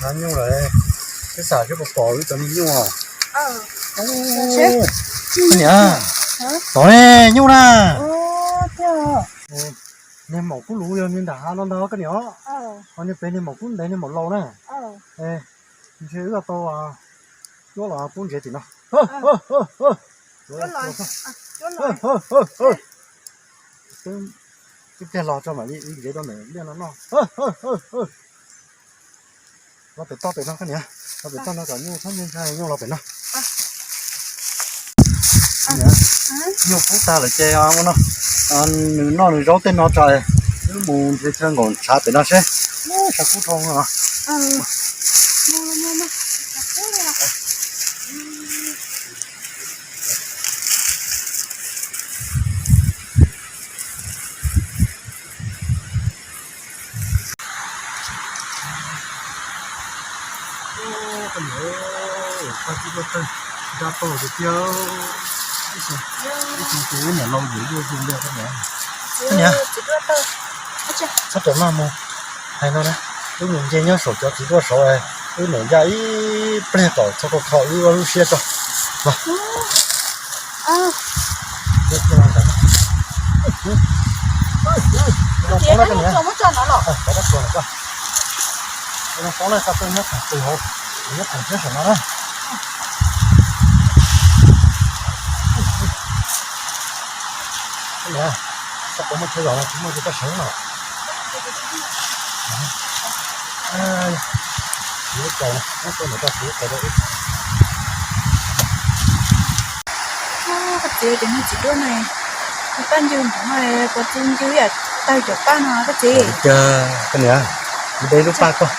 Hnav nyuj lawm, twb xam seb puas pom wb cov niag nyuj os. Niam, tom ne nyuj na. Niag maum kub luv yog niag nram hav no ntag koj niam. Ho niag pem niag maum kub ntev niag maum laus na. Ntshe wb tau cuab los pub ntsev tim no. Twb pliag los tso mam li ntsev rau ntawm liaj no noj. Los pem toj pem no koj niam, los pem toj no kom nyuj txhob ntshai nyuj los pem no. Nyuj pub tag lawm ces ua no, nws noj nws zaub tej no tso, wb mus nrhiav chaw nkaum ntshav pem no seb. Tshav kub dhau no. Koj niam, koj txiv duaj tawg nra tau tiag tiag. Ib tug tus niam laus yuav yuav zus li koj niam. Koj niam, txhob rawm maj mus. Hais no na, wb mus nce nyob saum cov txiv duaj saud, wb niam ncaj ib pliag kom txhob kho kho wb lub siab tso. Los. Ua no poob na, xa tuaj nyob qhov twg hauv, nyob qhov tseeb saum no na. Koj niam, txhob quav muaj chaw zom no, tsis muaj chaw koj seev no. Txiv lub kaus, muab koj niam koj txiv lub kaus rau wb. Koj txiv, cov niag txiv duaj no, paj ncw ntawm no, puas txi ncw ib yam tawg cov paj no koj txiv? Cas koj niam, kuv de lub paj koj.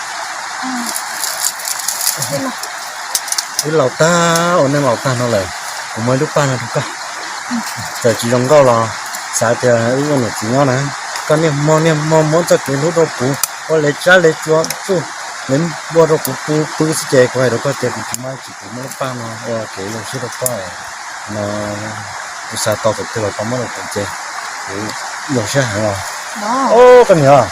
Wb laus tag ua neej laus tag no lawm, kuv muab ib lub paj no rau koj. Txawm tsis zoo nkauj los xav tias wb ua niam txiv nyob na, koj niaj hmo niaj hmo muab txoj kev hlub rau kuv, ua le tsab le tsua txuj le npua rau kuv pw pw xwb ces kuv hais rau koj tias kuv tsis muaj dab tsi, kuv muab lub paj no ua kev zoo siab rau koj. No kuv xav tau thaum twg los tau muab rau kuv ces kuv zoo siab heev os. Koj niam,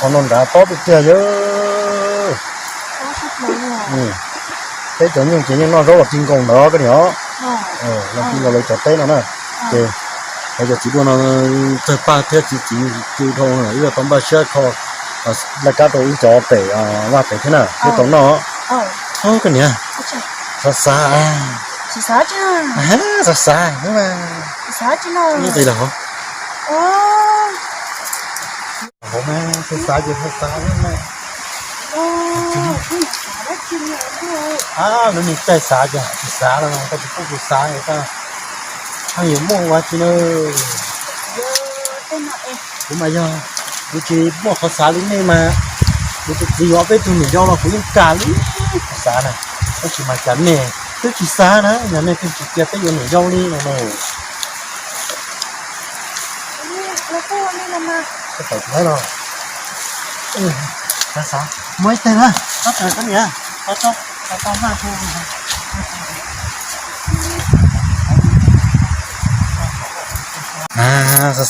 qhov no nrad tob tiag tiag yawg. Peb cov nyuj ces yeej noj zaub los ti nkaus ntawd koj niam. Los ti nkaus lawv cov teb no na. Ces lawv cov txiv duaj no txawg paj thiab txiv txiv cw dhau, wb tau npaj siab kho laj kab rau wb cov pem vaj pem thiab na, thiaj tau noj. Koj niam, xav xav, xav xav, nqis los hauv, hauv mas xav xav ces xav xav. Lub niag caij xav ces tsis xav los koj tsis pub kuv xav, koj pheej yuav muaj ua tsi na. Kuv mas yog kuv tsis muaj qhov xav li nej mas, kuv tus txiv yuav peb tug niam yau los kuv yeej kam li qhov xav na. Tab sis mas cas nej twb tsis xav na, yog nej twb tsis cia peb yuav niam yau li no na. Xav xav, muaj ib teg na, koj niam, xav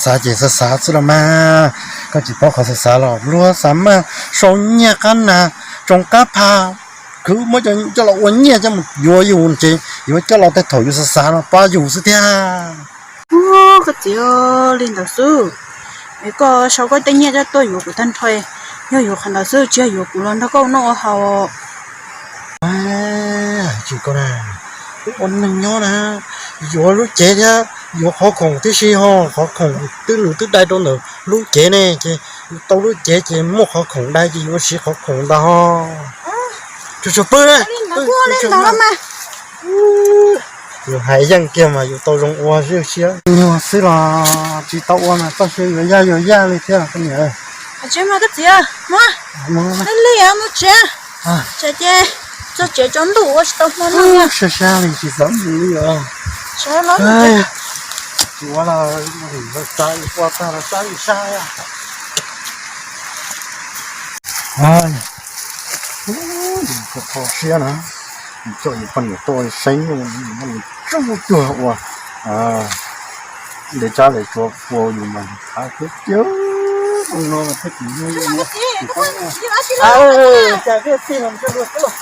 xav ces xav xav xwb los mas, koj tsis paub qhov xav xav los luag xav maj sau nyiaj qab nas tsoo qab pha, khwv muab coj los ua nyiaj coj mus yuav yus ces yuav coj los tej thaum yus xav xav no pab yus xwb thiab. Koj txiv, li ntawd xwb, es koj sau koj tej nyiaj coj tuaj yuav kuv tag nrho, yog yuav qhov ntawd xwb tsis yog yuav kuv los nrog koj ua noj ua haus. Tsis koj na, wb ua neeg nyob na, yuav lub cev thiab yuav qhov khoom tib si ho, qhov khoom twb nws twb dai rau ntawm lub cev ne, ces yus tau lub cev ces muaj qhov khoom dai ces yuav siv qhov khoom ntawd ho. Tsuag tsuag pw na. Yus hais yeej kiag mas yus tau zoo ua siab. Nyuag xwb los tsis tau ua mas txoj sia yuav yaj yuav yaj li thiab koj niam. Tsis mas koj txiv, muab li mus tsev, tsam ces txog tsev tsaus ntuj ua tsis tau hmo noj. Sab sab li tsis xav mus li os. Tsis ua los xav ua tag los sab li sab. Kho siab na, coj yus poj niam tuaj saib nyuj, tsuj cuag ua ntev tsab le tsuav pua yus mas khav kiag kiag no thiab tsis nyuaj. Cas vij txij no ntshe luag xwb los.